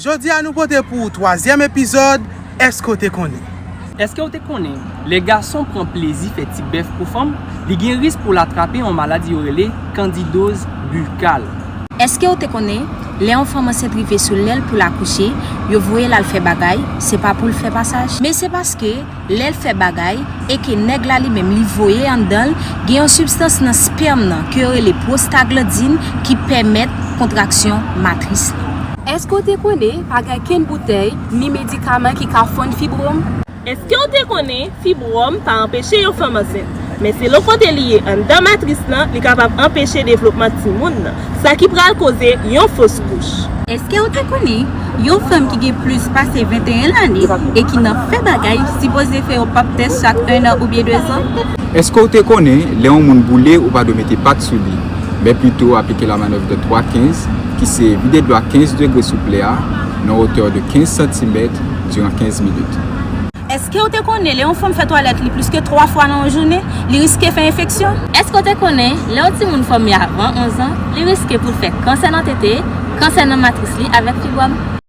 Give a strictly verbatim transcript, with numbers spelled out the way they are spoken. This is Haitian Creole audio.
Jodi a nou pote pou ou twazyèm epizòd Èske w te konnen? Èske w te konnen, lè gason pran plezi fè ti bèf pou fanm, li gen risk pou l atrape yon maladi yo rele kandidoz bikal? Èske w te konnen, lè yon fanm ansent rive sou lè l pou l akouche, yo voye l al fè bagay, se pa pou l fè pasaj, men se paske lè l fè bagay e ke nèg la li menm li voye anndan l, gen yon sibstans nan spèm nan ke yo rele pwostaglandin ki pèmèt kontraksyon matris la. Èske w te konnen pa gen kenn boutèy ni medikaman ki ka fonn fibwòm? Èske w te konnen fibwòm pa anpeche yon fanm ansent, men se lòt kote li ye anndan matris lan li kapab anpeche devlopman timoun nan, sa ki pral koze yon fos kouch? Èske w te konnen yon fanm ki gen plis pase venteyen lane e ki nan fè bagay sipoze fè yon pap tès chak en an oubyen de zan? Èske w te konnen lè yon moun boule ou pa dwe mete pat sou li, men pito aplike la manœuvre de twa kenz ki se vide dlo a kenz degre sou plè a nan wotè de kenz santimèt diran kenz minit? Èske w te konnen lè yon fanm fè twalèt li plis ke twa fwa nan yon jounen, li riske fè enfeksyon? Èske w te konnen lè yon timoun fòme avan onz an, li riske pou l fè kansè nan tete, kansè nan matris li avèk fibwòm?